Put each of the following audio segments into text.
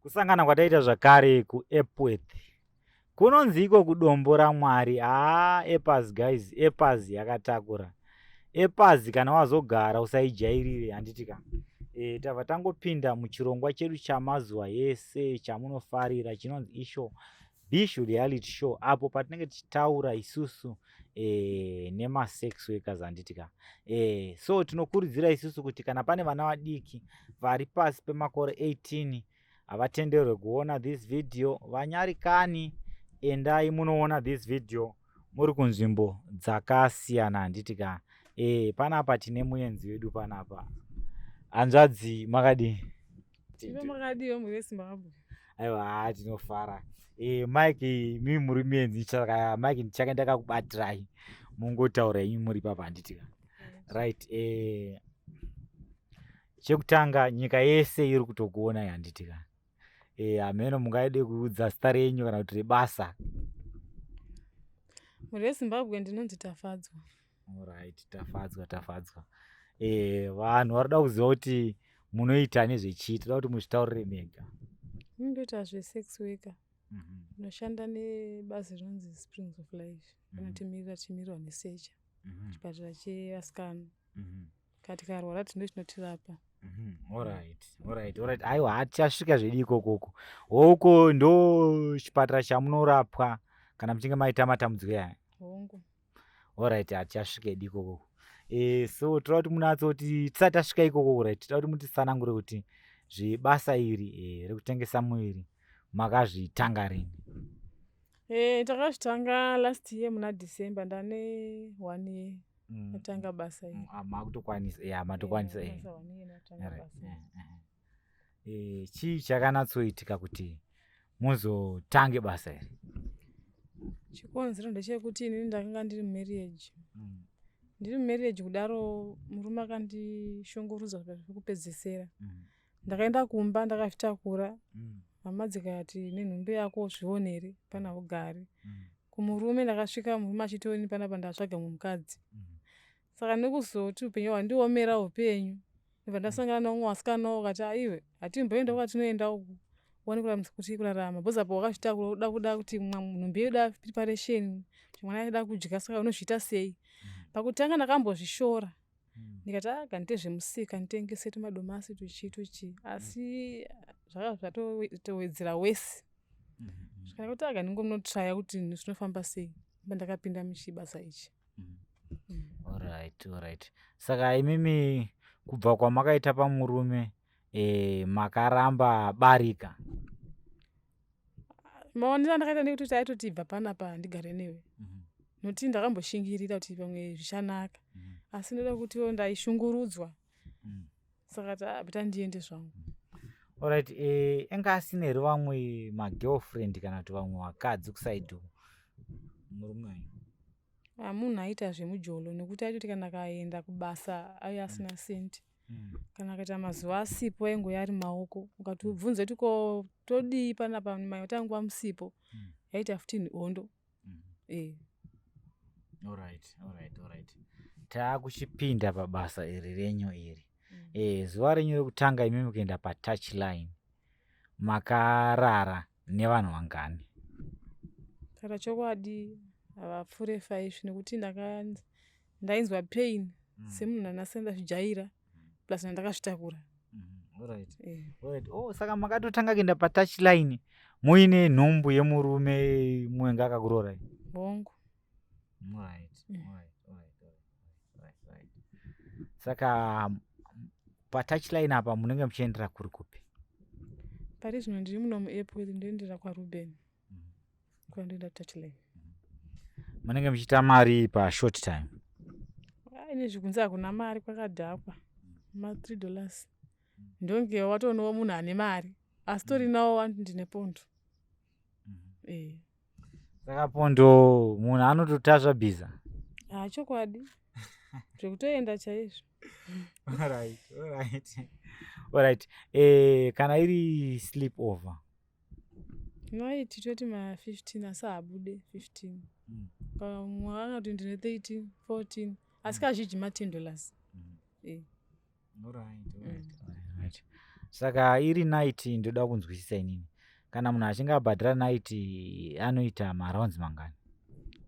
Kusangana kwataita zvakare kuEpworth kunonzi iko kudombo raMwari. Haa, Epas guys, Epas yakatakura. Epas kana wazogara usaijairire, handiti ka? Tabva tangopinda muchirongwa chedu chamazuva yese chamunofarira chinonzi isho Bishu Reality Show, apo patinenge tichitaura isusu nemasex workers, handiti ka? So tinokurudzira isusu kuti kana pane vana vadiki vari pasi pemakore 18 havatenderwe kuona this video. Vanyarikani, endai munoona this video muri kunzvimbo dzakasiyana, handiti ka? Panapa tine muenzi wedu panapa. Hanzvadzi, makadii? Ivo makadiwa, mhuri yeZimbabwe? Aiwa, haa, tinofara. Mike, mimi muri muenzi, saka mike ndichange ndakakubatirai, mungotaura imi muri papa, handiti ka? Right, chekutanga, nyika yese iri kutokuonai, handiti ka? Hameno mungaide kuudza zita renyu kana kuti rebasa. Mhuri yeZimbabwe, ndinonzi Tafadzwa. Alright, Tafadzwa, Tafadzwa. Vanhu vari kuda kuziva kuti munoita nezvechii. Toda kuti muzvitaurire mega. Ndoita zvesex worker. Ndinoshanda nebazi rinonzi Springs of Life. Vanotimirira, tichimirwa nesecha, chipatara chevasikana. Kana tikarwara, tino chinotirapa. Alright. Aiwa, hatichasvika zvedu ikokoko. Houko ndo chipatara chamunorapwa kana muchinge maita matambudziko yaya? Hongu. Alright, hatichasvika edu ikokoko. So toda kuti munatsoti, tisati tasvika ikoko, right, toda kuti mutitsanangure kuti zvebasa iri rekutengesa muviri makazvitanga rini? Takazvitanga last year muna December. Ndane one year natanga basa iri. Ah, makutokwanisa ya, matokwanisa. Ndakwanisa one year natanga basa iri. Chii chakanatsoitika kuti muzotange basa iri? Chikonzero ndechekuti inini ndakanga ndiri mumarriage. Ndiri mumarriage kudaro, murume akandishungurudza pekupedzesera. Ndakaenda kumba ndakazvitakura. Hama dzikati, "Nenhumbi yako zvionere pana ugari." Kumurume ndakasvika murume achitoni, "Panapa ndatsvaga mumwe mukadzi." Saka nekuzoti upenyu hwandiomera upenyu, ndobva ndasangana neumwe wasikana, ukati, "Aiwe, hatimboenda kwatinoenda uku, uone kuti kurarama, because apo wakazvitakura, uda kuda kuti nhumbi yoda preparation, mwana achida kudya, saka unozviita sei?" Pakutanga ndakambozvishora, ndikati, "A, kandiite zvemusika, nditengese tumadomasi, tuchii tuchii," asi zvaka zvatowedzera wesi. Saka ndakati, "Aga, ndingonotraya kuti zvinofamba sei." Ndakapinda muchibasa ichi. Alright. Saka imimi kubva kwamakaita pamurume, makaramba barika? Maonero andakaita ndekuti taitoti, "Ibva panapa, ndigare newe," nokuti ndakamboshingirira kuti pamwe zvichanaka, asi ndoda kutiwo ndaishungurudzwa, saka better ndiende zvangu. Alright, enga asina here vamwe magirlfriend kana kuti vamwe vakadzi kuside uku, murume wenyu? Munhu aita zvemujolo, nekuti aitoti kana akaenda kubasa aiva asina sendi. Kana akaita mazuva asipo, aingoya ari maoko. Ukati ubvunze kuti, "Ko todii panapa maita nguva musipo?" Yaita futi hondo. Alright. Taakuchipinda pabasa iri renyu iri. Zuva renyu rekutanga imimi kuenda patouch line, makarara nevanhu vangani? Kana chokwadi, havapfuure 5, nekuti ndainzwa pain semunhu andasati ndazvijaira, plus ndandakazvitakura. Alright. Oh, saka makatotanga kuenda patouch line muine nhumbu yemurume mwenga akakurorai? Hongu. Alright. Saka patouch line apa munenge muchiendera kuri kupi? Pari zvino ndiri muno muAirport, ndoendera kwaRuben, kwandoenda touch line. Munenge muchiita mari pashort time? Ine zvikunze hakuna mari, kwakadhakwa. Ma$3 ndonge watoonawo munhu ane mari, asi torinawo wanti ndine pondo. Saka pondo munhu anototasva bhiza? Ha, chokwadi, zvekutoenda chaizvo. Alright. Kana iri sleep over? Naiti toti ma15, asi haabude 15. Pamwe akati ndine 13, 14, asi kazhinji ma$10. Alright. Saka iri night, ndoda kunzwisisa inini, kana munhu achinge abhadhara night, anoita marounds mangani?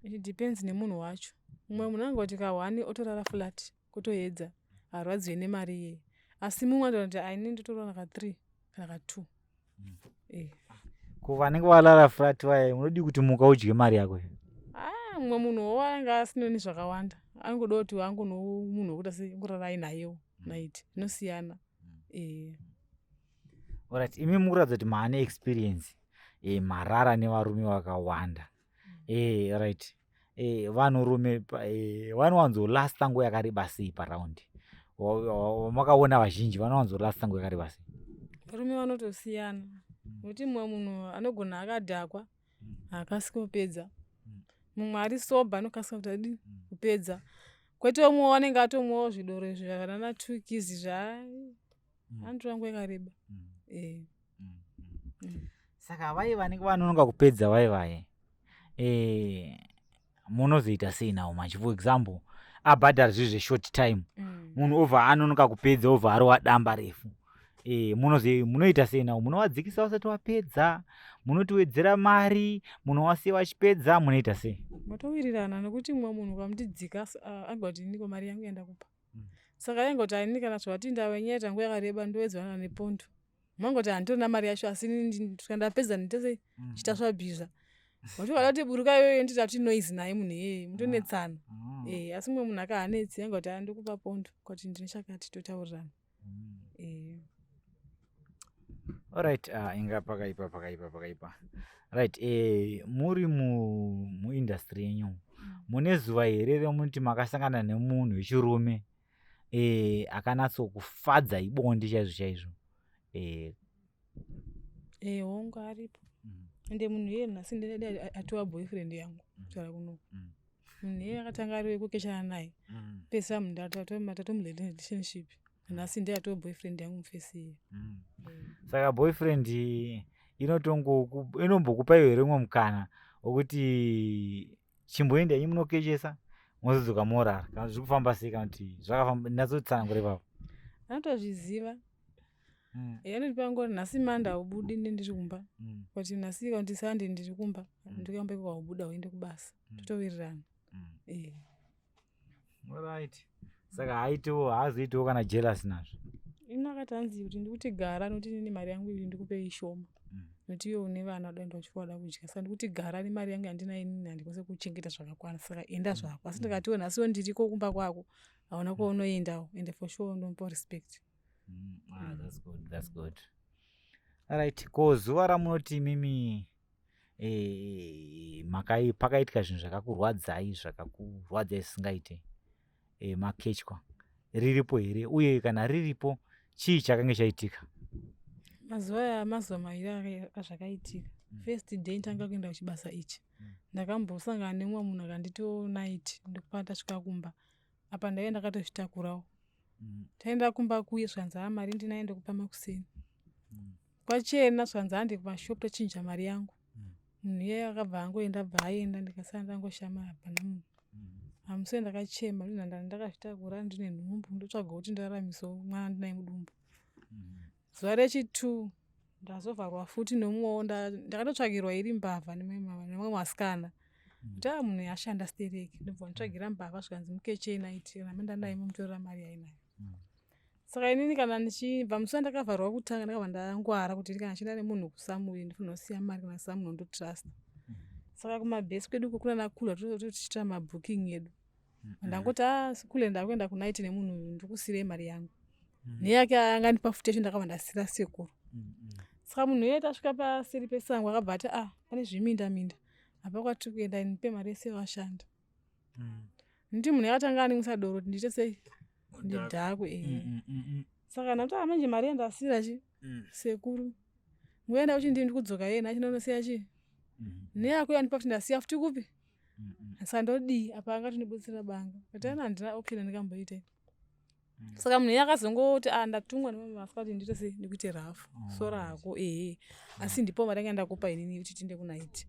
It depends nemunhu wacho. Mumwe munhu angoti ka1 otorara flat, kutoedza harwadziwe nemari iyeye, asi mumwe anotaura kuti aini ndotorara ka3 kana ka2. Ko vanenge varara flat vaya, unodi kuti muka udye mari yako? Ah, mumwe munhuwo anenge asinoni zvakawanda, angoda kuti angono munhu wekuti asi ngorara ainayewo night. Zvinosiyana. Alright, imi mukuratidza kuti maane experience, marara nevarume vakawanda. Right, vanhurume vanowanzolasta nguva yakareba sei paraundi? Makaona vazhinji vanowanzolasta nguva yakareba sei? Varume vanotosiyana, nokuti mumwe munhu anogona akadhakwa, haakasiki kupedza. Mumwe ari sober anokasika kuti adii, kupedza. Kwete umwe anenge atomwawo zvidoro izvi zvakanana tukizi zva anotora nguva yakareba. Saka vai vanenge vanonoka kupedza vai vai, munozoita sei nawo manje? For example, abhadhara zviri zveshort time, munhu obva anonoka kupedza, obva arova damba refu, munoita sei nawo? Munovadzikisa vasati vapedza? Munotiwedzera mari? Munovasiya vachipedza? Munoita sei? Matowirirana, nokuti mumwe munhu ukamutidzika angoti, "Niko mari yangu yandakupa." Saka aingoti, "Aini kana zvawati ndawenyaita nguva yakareba, ndowedzerana nepondo." Mangoti, "Handitorina mari yacho, asi kana ndapedza ndite sei, chitasva bhiza." Wachikada kuti buruka iyoyo, nditi ati noise naye munhu iyeye, mutonetsana. Asi mumwe munhu akahanetsi, angoti, "Ah, ndokupa pondo kuti ndine chakati," totaurirana. Alright, inga pakaipa, pakaipa, pakaipa. Right, muri muindustry yenyu, mune zuva here remuti makasangana nemunhu wechirume akanatsokufadza ibonde chaizvo chaizvo? Hongu, aripo. Ende munhu iyeye nhasi ndinede atova boyfriend yangu kutaura kunoku. Munhu iyeye akatanga ari wekukeshana naye, pesa munhu tatomu relationship, nhasi ndiye atova boyfriend yangu, mufesi iye. Saka boyfriend inombokupai here umwe mukana wekuti chimboenda imi munokechesa, mozodzoka morara, kana zviri kufamba sei, kana kuti zvakafamba? Nyatsotsanangura ipapo. Anotozviziva. Anondipa ngori, "Nhasi manda haubudi, ndi ndiri kumba." Kuti nhasi kana kuti Sunday ndiri kumba, ndikuamba iko waubuda uende kubasa, totowirirana. Alright, saka haaitiwo, haazoitiwo kana jealous nazvo? Ini akati hanzi kuti ndikuti gara, nokuti inini mari yangu iyi ndikupei ishoma, nokuti iwe une vana wadaenda kuchikoro, wada kudya, saka ndikuti gara nemari yangu yandinayo inini, handikwanisi kuchengeta zvakakwana, saka enda zvako. Asi ndikatiwo nhasiwo ndiriko kumba kwako, hauna kwaunoendawo, ende for sure ndomupa respect. Ah, that's good, that's good. Alright, ko zuva ramunoti imimi pakaitika zvinhu zvakakurwadzai, zvakakurwadzai zvisingaite, makechwa, riripo here? Uye kana riripo, chii chakange chaitika? Mazuva aya, mazuva maviri azvakaitika. First day nditanga kuenda kuchibasa ichi, ndakambosangana nemumwe munhu akanditiwo night. Ndokupa tasvika kumba apa, ndaive ndakatozvitakurawo. Taenda kumba kuye, zvikanzi, "Ha, mari ndinayo, ndokupa makuseni." Kwachena, zvikanzi, "Hande kumashopu tochinja mari yangu." Munhu iyeye akabva angoenda, bva aenda, ndikasara ndangoshama, hapana munhu. Hamusei, ndakachema, ndinhanda ndakazvitakura, ndine nhumbu, ndotsvaga kuti ndiraramisewo mwana ndinaye mudumbu. Zuva rechi2 ndazovharwa futi nemumwewo, ndakatotsvagirwa iri mbavha nemumwe vasikana, kuti a munhu ashanda stereki, ndobva nditsvagira mbavha, zvikanzi, "Mukechei night, kana mandanaye mumutorera mari yainayo." Saka inini kana ndichibva musi wandakavharwa kutanga, ndakabva ndangwara kuti kana ndichienda nemunhu kusamuri, ndifanira kusiya mari kana samunhu ndotrust. Saka kumabhesi kwedu uko kunana kula totichiita mabooking edu, ndangoti, "A kule, ndakuenda kunight nemunhu uyu, ndikusirei mari yangu." Neyake angandipa futi yacho, ndakabva ndasira sekuru. Saka munhu iyeye tasvika paseri pesango, akabva ati, "A pane zviminda minda apa kwatiri kuenda, ndipe mari yese vashanda." Nditi munhu yakatanga animwisa doro kuti ndiite sei, ndidhakwe. Saka ndati, "A manje mari yandasira chi sekuru, nguenda kuti ndii ndikudzoka yena achinonosiya chi neyako yandipa kuti ndasiya futi kupi? Saka ndodii apa?" Angatondibuditsira banga kuti ana handina option yandingamboita. Saka munhu iye akazongoti, "A ndatumwa nemamwe kuti ndiite sei, ndikuite rafu sora hako." Ehe, asi ndipo mari yanga ndakupa inini kuti tiende kunight,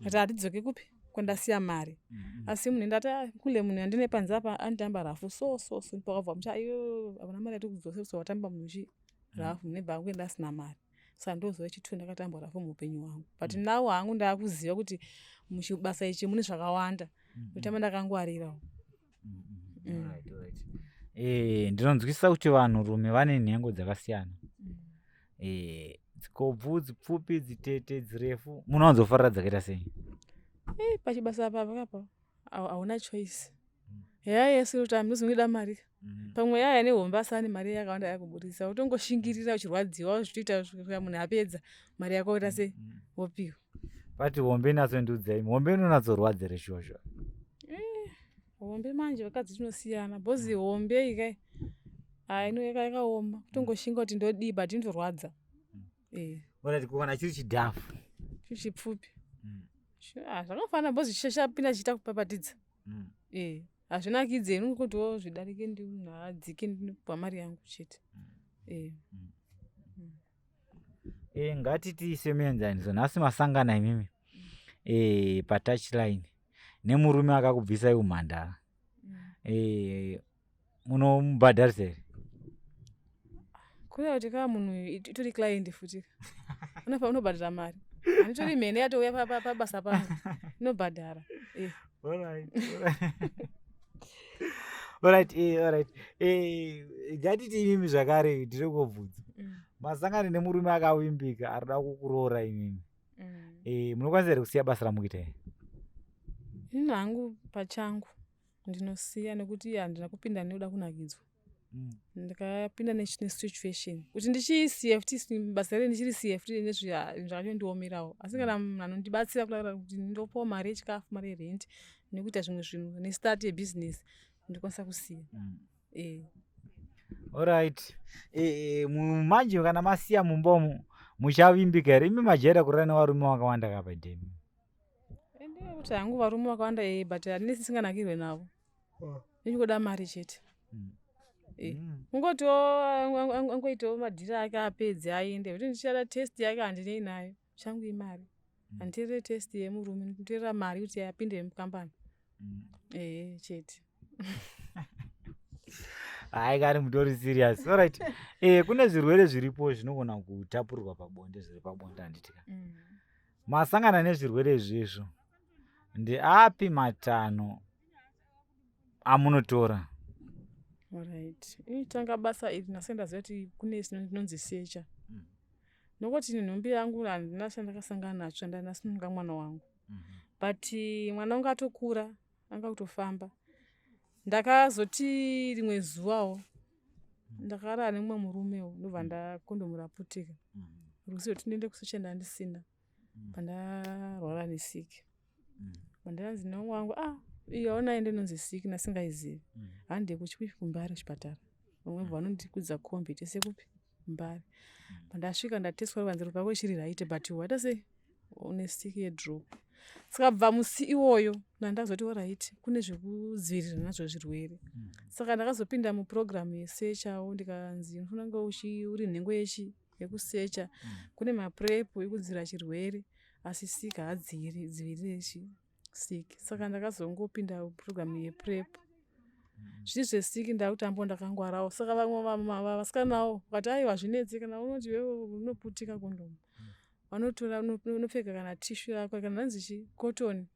ati hatidzoke kupi kwandasiya mari. Asi munhu ndati, "Ah, kule munhu yandine panze apa anditamba rafu so so so." Pakabva muti, "Aiyo, havana mari yatikudzose, so watamba munhu chi." Rafu ndibva kuenda asina mari, saka ndozuva rechi2 ndakatambwa rafu muupenyu hwangu. But now hangu ndaakuziva kuti muchibasa ichi mune zvakawanda, kutamba ndakangwarirawo. Ndinonzwisisa kuti vanhurume vane nhengo dzakasiyana, dzikobvu, dzipfupi, dzitete, dzirefu. Munowanzofarira dzakaita sei? Pachibasa apa pakapa hauna choice. Yaya yese kuti ndozongoda mari. Pamwe yaya nehombe, asi ane mari yakawanda yakuburitsa, utongoshingirira uchirwadziwa zvichitoita kusvika munhu apedza mari yako, oita sei, wopiwa. But hombe inatsondiudzai, hombe inonatsorwadza here shosho? Hombe manje, vakadzi tinosiyana, because hombe iyi kai hai yakaoma, kutongoshinga kuti ndodii, but inotorwadza. Alright, kana chiri chidhafu? Chiri chipfupi, zvakafanana, because chapinda chichiita kupapatidza. Hazvinakidze, inongotiwo zvidarike, munhu adzike, ndinopiwa mari yangu chete. Ngatiti semuenzaniso, nhasi masangana imimi patouchline nemurume akakubvisai umhandara, munomubhadharisa here? Kureva kuti kaa munhu itori client futi, unofa unobhadhara mari. Handitori mhene yatouya pabasa pangu, inobhadhara. Alright. Ngatiti imimi zvakare, ndiri kubvunza, masangana nemurume akavimbika arida kukuroora imimi, munokwanisa here kusiya basa ramukuita here? Ini hangu pachangu ndinosiya, nekuti handina kupinda nekuda kunakidzwa. Ndakapinda nesituation kuti ndichisiya futi basa rere, ndichirisiya futi nezvakanyondiomerawo. Asi kana munhu anondibatsira kutaura kuti ndopawo mari yechikafu, mari yerent nekuita zvimwe zvinhu nestart yebhizinesi, ndokwanisa kusiya. Alright. Manje kana masiya mumba umu, muchavimbika here? Imi majaira kurara nevarume vakawanda kapa dhemi. Ende kuti hangu varume vakawanda, but handinesi singanakirwe navo, ndichingoda mari chete. Kungotiwo angoitawo madhiri ake, apedze, aende, kuti ndichada taste yake handinei nayo, changu imari. Handiteerere taste yemurume, ndinoteerera mari kuti apinde mukambani, ehe, chete. Hai, kani mutori serious. Alright. Kune zvirwere zviripo zvinogona kutapurirwa pabonde, zviri pabonde, handitika? Masangana nezvirwere izvizvo, ndeapi matanho amunotora? Alright, inotanga basa iri ndasati ndaziva kuti kune inonzi secha, nokuti nhumbi yangu handina chandakasangana nacho chandasununga mwana wangu. But mwana wangu atokura, anga kutofamba. Ndakazoti rimwe zuvawo ndakarara nemumwe murumewo, ndobva ndakondomu raputika. Ruzivo kuti ndiende kusecha ndandisina, pandarwara nesiki. Pandanzi nemumwe wangu, "Ah, iyi aona ende inonzi siki," ndasingaizivi. Hande kuchipi, kuMbare kuchipatara. Vamwe vanondikwidza kombi tese kupi, Mbare. Pandasvika ndateswa, vanzi ropa rako ichiri right, but waita sei, une siki yedrop. Saka bva musi iwoyo ndandazoti alright, kune zvekudzivirira nazvo zvirwere. Saka ndakazopinda mupurogiramu yesechawo, ndikanzi unofanira kunge uri nhengo yechi yekusecha. Kune maPrEP ekudzivirira chirwere, asi siki haadzivirire chi siki. Saka ndakazongopinda purogiramu yePrEP. Zviri zvesiki ndakutamba ndakangwarawo. Saka vamwe vasikanawo vakati, "Aiwa, zvinetse, kana unoti iwewe unoputika kondomu, vanotora unopfeka kana tissue rako, kana nanzi chi cotton,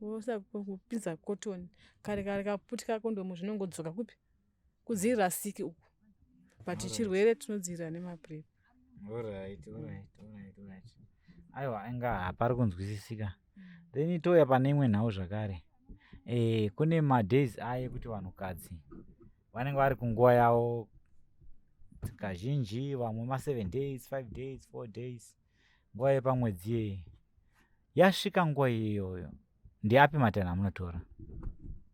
wosa kupinza cotton kare kare, kaputika kondomu zvinongodzoka kupi." Kudzivirira siki uku, but chirwere tinodzivirira nemaPrEP. Alright. Aiwa, inga hapari kunzwisisika. Then touya pane imwe nhau zvakare. Kune madays aya ekuti vanhukadzi vanenge vari kunguva yavo kazhinji, vamwe ma7 days, 5 days, 4 days, nguva yepamwedzi iyeye yasvika. Nguva iyoyo ndeapi matanho amunotora?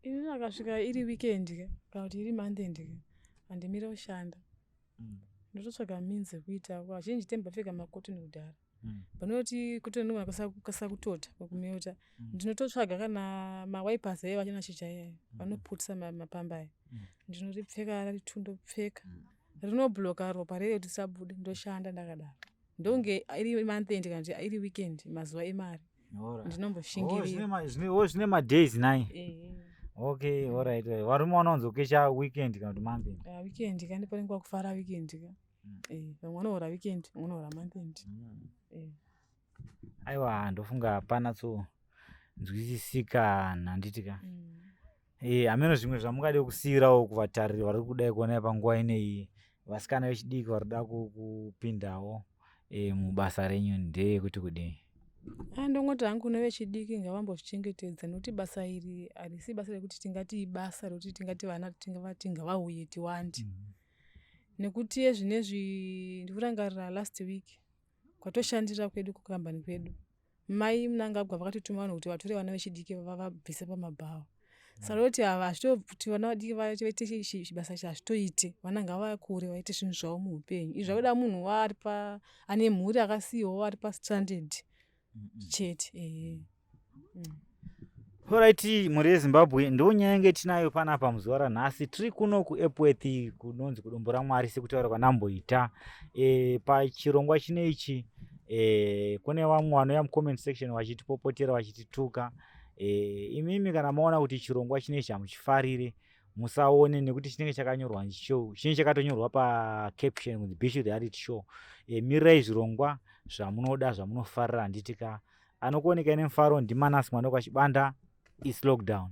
Ini akasvika iri weekend ka, kana kuti iri month end ka, handimire kushanda. Ndototsvaga means ekuita. Vazhinji tembapfeka makotoni kudhara. Panoti kotoni inogona kukasika kutota, kumelta. Ndinototsvaga kana mawipers aiva vachina chaiyayo vanoputisa mapamba aya. Ndinoripfeka rari tu, ndopfeka, rinobloka ropa rere kuti risabude, ndoshanda ndakadaro. Ndonge iri month end kana kuti iri weekend, mazuva emari, ndinomboshingirira. Oh, zvine madays nai? Okay, alright. Varume vanowanzokecha weekend kana kuti month end? Ah, weekend ka, ndipo panenge pakufara weekend ka. Eh, vamwe vanohora weekend, vamwe vanohora month end. Aiwa, ndofunga hapana tsonzwisisika, handiti ka? Hameno zvimwe zvamungade kusiyirawo kuvatariri vari kudai kuonai panguva ineyi, vasikana vechidiki vari kuda kupindawo mubasa renyu, ndeyekuti kudii? A, ndongoti hangu kune vechidiki, ngavambozvichengetedza, nekuti basa iri harisi basa rekuti tingati ibasa rekuti tingati vana tingavati ngavauye tiwande, nekuti yezvinezvi ndikurangarira last week kwatoshandira kwedu, kukambani kwedu, mai Munangagwa vakatotuma vanhu kuti vatore vana vechidiki vavabvise pamabhawa. Saka roti ava hazvitoti vana vadiki vaite chibasa ichi, hazvitoite. Vana ngavakure vaite zvinhu zvavo muupenyu. Izvi zvakuda munhu ari pa ane mhuri, akasiyiwawo ari pastranded chete, ehe. Alright, mhuri yeZimbabwe, ndo nyaya yange tinayo panapa muzuva ranhasi. Tiri kuno kuEpworth, kunonzi kuDombo raMwari, sekutaura kwanamboita pachirongwa chinechi. Kune vamwe vanouya mucomment section vachitipopotera, vachitituka. Imimi kana maona kuti chirongwa chinechi hamuchifarire, musaone, nekuti chinenge chakanyorwa show, chinenge chakatonyorwa pacaption kunzi Bishu Reality Show. Mirirai zvirongwa zvamunoda, zvamunofarira, handiti ka? Anokuonekai nemufaro ndiManas mwana wekwaChibanda. Is lockdown.